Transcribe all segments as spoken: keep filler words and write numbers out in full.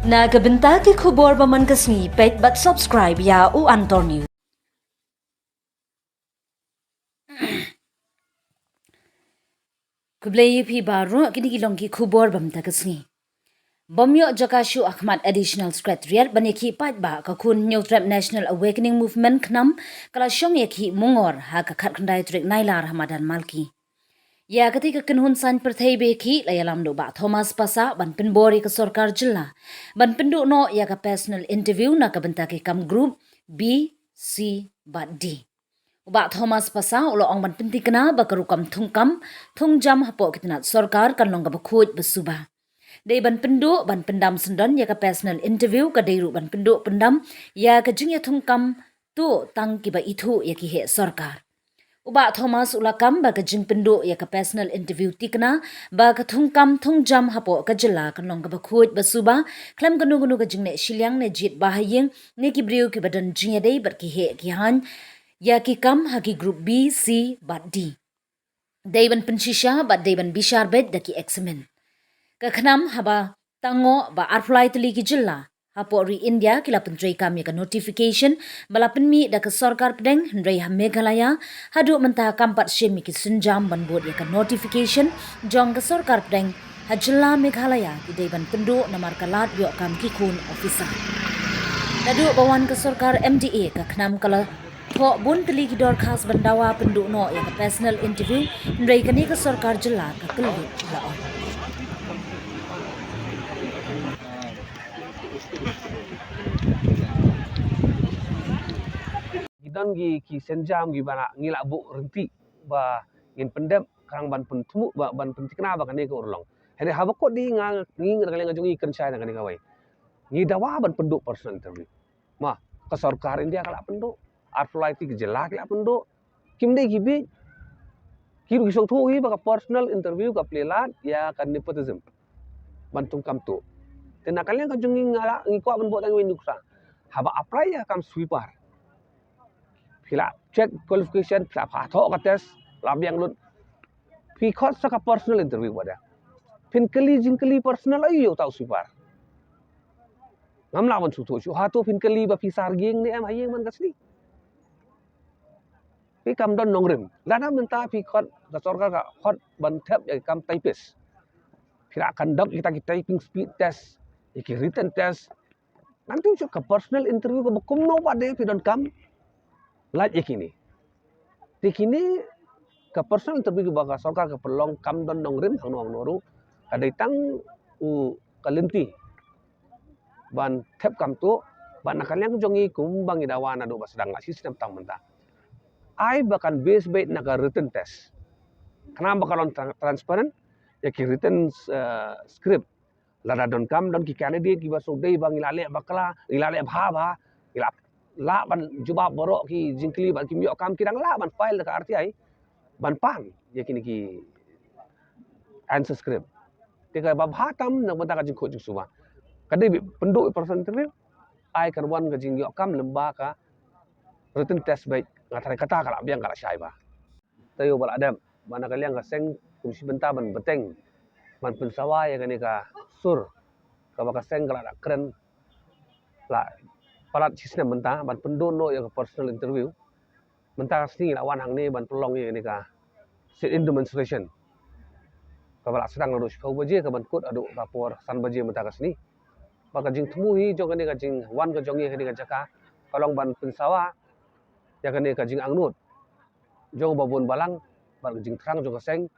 Na ka bynta ki khubor ba man ka sngi, peit bad subscribe ïa U Antor News. Khublei ïa phi baroh, kine ki long ki khubor ba mynta ka sngi. Bym ïoh jaka shuh ha khmat Additional Secretariat ban ïakhih paidbah, ka khun Hynñiewtrep National Awakening Movement, KHNAM, ka la shong ïakhih mungor ha ka khatkhyndai tarik Nailar ha madan Malki. Ïa katei ka kynhun saiñ pyrthei ba ïakhih la ïalam da u Bah Thomas Passah ban pynbor ïa ka sorkar jylla ban pynduh noh ïa ka personal interview na ka bynta ki kam group B, C bad D. U Bah Thomas Passah u la ong ban pynthikna ba ka rukom thungkam thungjam hapoh ki tnat sorkar kan long kaba khuid ba suba. Dei ban pynduh ban pyndam syndon ïa ka personal interview, ka dei ruh ban pynduh pyndam ïa ka jingïathungkam tuh tang kiba ithuh ïa ki heh sorkar. U Bah Thomas u la kam ba ka jingpynduh ïa ka personal interview thikna ba ka thungkam thungjam hapoh ka jylla kan long kaba khuid ba suba, khlem kano kano ka jingneh shiliang ne jied ba ha ïing ne ki briew kiba don jingïadei bad ki heh ki haiñ ïa ki kam ha ki group B, C bad D. Dei ban pynshisha bad dei ban bishar beit da ki eksamin. Ka KHNAM, haba tang noh ba arphew lai tylli ki jylla hapoh ri India ki la pyntreikam ïa ka notification ba la pynmih da ka sorkar pdeng, hynrei ha Meghalaya haduh mynta kam pat shim ïa ki sienjam ban bud ïa ka notification jong ka sorkar pdeng ha jylla Meghalaya, ki dei ban pynduh namar ka lad ïoh kam ki khun officer. Naduh ba wan ka sorkar MDA, ka KHNAM ka la thoh bun tylli ki dorkhas ban dawa pynduh noh ïa ka personal interview, hynrei kane ka sorkar jylla ka kyllut, la ong. Ngi don ki, ki sienjam kiba ngi la buh ryntih ba ngin pyndep, khnang ban pynthmu, ba, ban pynthikna ba kane ka urlong. Hynrei haba kut dei nga, ngi na ka liang ka jong ngi kren shai na kane kawei. Ngi dawa ban pynduh personal interview. Ma, ka sorkar India ka la pynduh. Arphew lai tylli ki jylla ki la pynduh. Kim dei ki bieit. Ki ruh ki sngewthuh hi ba ka personal interview ka plie lad ïa ka nepotism ban thungkam tuh. Te na ka liang ka jong ngi, nga la, ngi kwah ban buh tang wei nuksa. Haba apply ïa ka kam sweeper, phi la check qualification, phi la phah thoh ka test, la biang lut. Phi khot sa ka personal interview bad ïa phin kylli jingkylli personal, aïu uta u sweeper? Ngam lah ban sngewthuh shuh. Hato phin kylli ba phi sar ïing ne em ha ïing man ka sngi? Phi kam don nongrim. Lada mynta phi khot, ka sorkar ka khot ban thep ïa ki kam typist, phi la conduct kita ki typing speed test, ïa ki written test. Nangta shuh ka personal interview kaba kumno pat de phi donkam lait ïa kine. Te kine ka personal interview kaba ka sorkar ka pynlong kam don nongrim hangno hangno ruh. Ka dei tang u ka lynti ban thep kam tuh, bad na ka liang jong ngi kumba ngi dawa naduh ba sdang la shi snem tang mynta, ai ba kan base beit na ka written test. Khnang ba ka long tran-, transparent ïa ki written, eh, script. Lada donkam don ki candidate kiba sngewdei ba ngi la leh bakla, ngi la leh bha bha, ngi la lah ban jubab baroh ki jingkylli bad kim ïoh kam, ki dang lah ban file da ka RTI ban pan ïa kine ki answer script. Te kaba bha tam na ka bynta ka jingkhuid jingsuba, ka dei ba pynduh personal interview, ai kan wan ka jingïoh kam lyngba ka written test beit. Nga tharai kata ka la biang, ka la shai bha. Taïew ba la dep, ba na ka liang ka seng kum shi bynta ban bteng, ban pynsawa ïa kane ka sur kaba ka seng ka la da kren la palat shi snem mynta ban pynduh noh ïa ka personal interview. Mynta ka sngi la wan hangne ban pynlong ïa kane ka sit-in demonstration kaba la sdang naduh shiphew baje ka ban kut haduh ka por san baje mynta ka sngi. Ba ka jingthmu hi jong kane ka jingwan ka jong ngi ha kane ka jaka ka long ban pynsawa ïa kane ka jingangnud jong ba bun balang bad ka jingthrang jong ka seng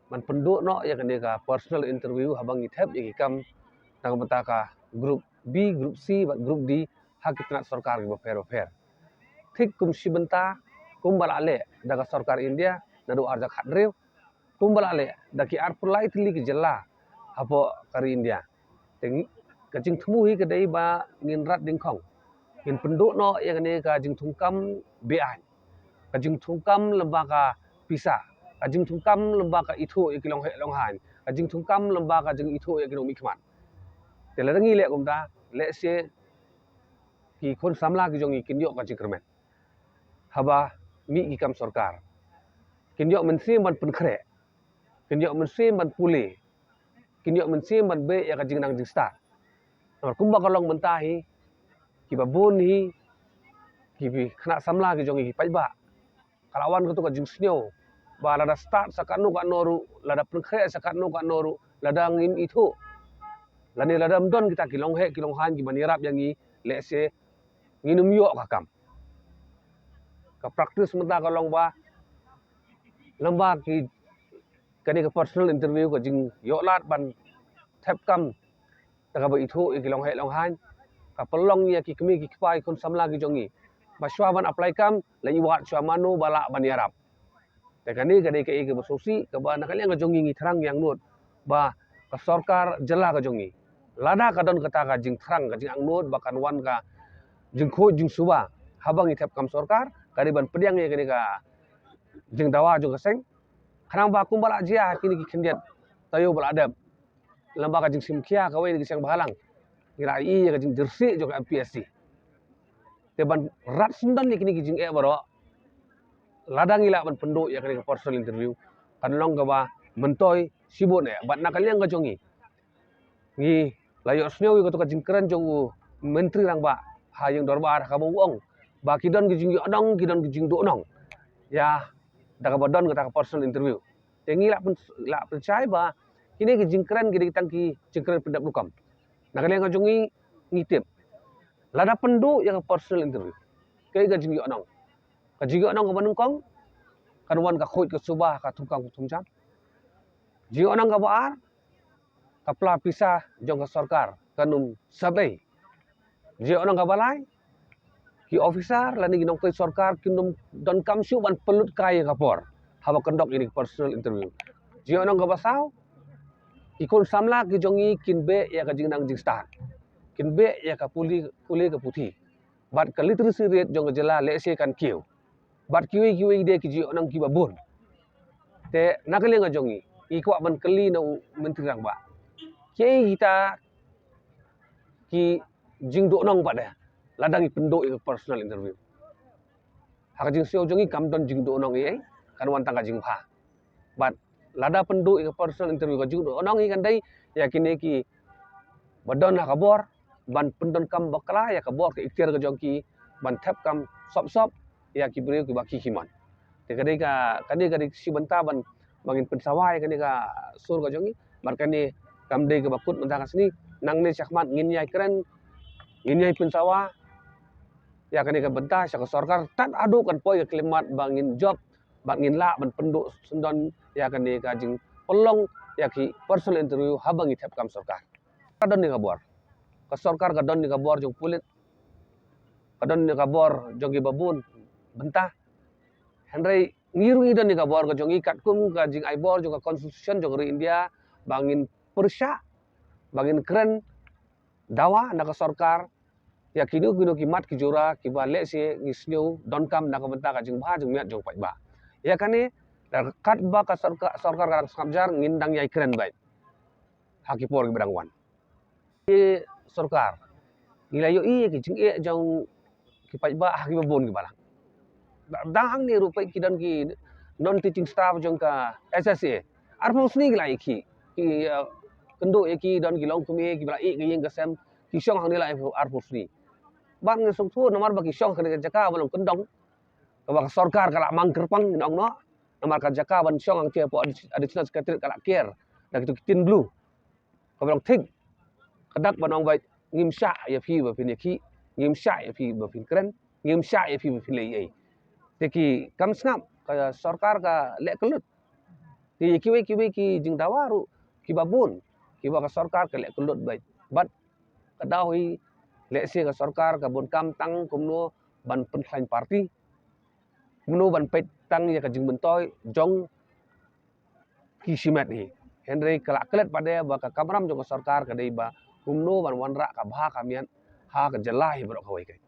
ban pynduh noh ïa kane ka personal interview haba ngi thep ïa ki kam na ka bynta ka group B, group C bad group D ha ki tnat sorkar kiba pher bapher. Thik kum shi bynta kumba la leh da ka sorkar India naduh arhajar khathynriew, kumba la leh da ki arphew lai tylli ki jylla hapoh ka ri India. Te ngi, ka jingthmu hi ka dei ba ngin rat dyngkhong, ngin pynduh noh ïa kane ka jingthungkam beaiñ, ka jingthungkam lyngba ka pisa, ka jingthungkam lyngba ka ithuh ïa ki longheh longhaiñ, ka jingthungkam lyngba ka jingithuh ïa ki nongmihkhmat. Te lada ngi leh kumta, lehse ki khun samla ki jong ngi kin ïoh ka jingkyrmen haba mih ki kam sorkar. Kin ïoh mynsiem ban pynkhreh, kin ïoh mynsiem ban pule, kin ïoh mynsiem ban beh ïa ka jingnang jingstad. Kumba ka long mynta hi, kiba bun hi, ki khynnah samla ki jong ngi ki paidbah, ka la wan kato ka jingsngew ba lada stad sa katno katno ruh, lada pynkhreh sa katno katno ruh, lada ngim ithuh, lane lada ym don kita ki longheh ki longhan kiban ïarap ïa ngi, lehse ngin ym ïoh ka kam. Ka practice mynta ka long ba lem bad ki, kane ka personal interview, ka jingïoh lad ban thep kam da kaba ithuh ïa ki longheh longhan, ka pynlong ïa ki kmie ki kpa, ki khun samla ki jong ngi ba shuwa ban apply kam, la ïa wad shuwa mano ba lah ban ïarap. Te kane ka dei kaei kaba sngewsih kaba na ka liang ka jong ngi ngi thrang ngi angnud ba ka sorkar jylla ka jong ngi, lada ka don kata ka jingthrang, ka jingangnud ba kan wan ka jingkhuid jingsuba haba ngi thep kam sorkar, ka dei ban pdiang ïa kane ka jingdawa jong ka seng. Khnang ba kumba la jia ha kine ki khyndiat taïew ba la dep, lem bad ka jingshim khia kawei na ki seng bhalang, ngi la ïohi ïa ka jingjyrsieh jong ka M P S C. Te ban rat syndon ïa kine ki jingeh baroh, lada ngi lah ban pynduh ïa kane ka personal interview, kan long kaba myntoi shibun eh. Bad na ka liang ka jong ngi, ngi la ïohsngew ïa kato ka jingkren jong u Myntri Rangbah ha ïing dorbar, ha kaba u ong ba ki don ki jingïohnong, ki don ki jingduhnong ïa da kaba don kata ka personal interview. Te ngi lah pyn-, lah pynshai ba kine ki jingkren ki dei tang ki jingkren pyndep rukom. Na ka liang ka jong ngi, ngi tip, lada pynduh ïa ka personal interview, kaei ka jingïohnong? Ka jingïohnong kaba nyngkong, kan wan ka khuid ka suba, ka thungkam ka thungjam. Jingïohnong kaba ar, ka pla pisa jong ka sorkar kan ym sah ei. Jingïohnong kaba lai, ki officer lane ki nongtrei sorkar kin ym donkam shuh ban pynlut kai ïa ka por haba kyndok ïa kine ki personal interview. Jingïohnong kaba saw, ki khun samla ki jong ngi kin beh ïa ka jingnang jingstad, kin beh ïa ka pule, pule ka puthi, bad ka literacy rate jong ka jylla lehse kan kiew, bad kiwei kiwei de ki jingïohnong kiba bun. Te na ka liang ka jong ngi, ngi kwah ban kylli na u Myntri Rangbah, kiei kita ki jingduhnong pat de lada ngi pynduh ïa ka personal interview? Ha ka jingsngew jong ngi kam don jingduhnong ei ei, kan wan tang ka jingbha. Bad lada pynduh ïa ka personal interview, ka jingduhnong hi kan dei ïa kine kiba don ha ka bor ban pyndonkam bakla ïa ka bor ka ikhtiar ka jong ki ban thep kam sop sop ïa ki briew kiba ki khih mon. Te ka dei ka, ka dei, ka dei shi bynta ban, ba ngin pynsawa ïa kane ka sur ka jong ngi. Bad kane kam dei kaba kut mynta ka sngi, nangne shakhmat ngin ïai kren, ngin ïai pynsawa ïa kane ka bynta sha ka sorkar tad haduh kan poi ka khyllipmat ba ngin jop bad ngin lah ban pynduh syndon ïa kane ka jingpynlong ïa ki personal interview haba ngi thep kam sorkar. Ka don ïa ka bor, ka sorkar ka don ïa ka bor jong pulit, ka don ïa ka bor jong kiba bun bynta. Hynrei ngi ruh ngi don ïa ka bor ka jong ngi katkum ka jingai bor jong ka Constitution jong ka ri India ba ngin pyrshah, ba ngin kren dawa na ka sorkar ïa kino kino ki mat ki jura kiba lehse ngi sngew donkam na ka bynta ka jingbha jingmiat jong paidbah. Ïa kane, da katba ka sorka-, sorkar ka dang sngap jar, ngin dang ïai kren beit ha ki por kiba dang wan. Ki sorkar, ngi la ïohi ïa ki jingeh jong ki paidbah ha kiba bun ki balang. Dang hangne ruh peit ki don ki non teaching staff jong ka S S A, arphew sni ki la ïa ki, ki, eh, kynduh ïa ki, don ki longkmie kiba la ïeh ka ïing ka sem, ki shong hangne la arphew sni. Bad ngi sngewthuh namar ba ki shong ha kane ka jaka ba long kyndong, kaba ka sorkar ka la mang kyrpang, ngin ong noh, namar ka jaka ban shong hangtei hapoh Addi-, Additional Secretariat ka la ker da kito ki tin blue. Kaba long thik, ka dak ban ong ba ngim shah ïa phi ba phin ïa ki, ngim shah ïa phi ba phin kren, ngim shah ïa phi ba phin leh ei ei. Te ki kam sngap, ka sorkar ka leh kyllut. Te ïa kiwei kiwei ki jingdawa ruh kiba bun kiba ka sorkar ka leh kyllut beit. Bad ka daw hi, lehse ka sorkar ka bun kam tang kumno ban pynkhlaiñ party, kumno ban peit tang ïa ka jingmyntoi jong ki shimet hi. Hynrei ka la klet pat de ba ka kamram jong ka sorkar ka dei ba kumno ban wanrah ka bha ka miat ha ka jylla hi baroh kawei kawei.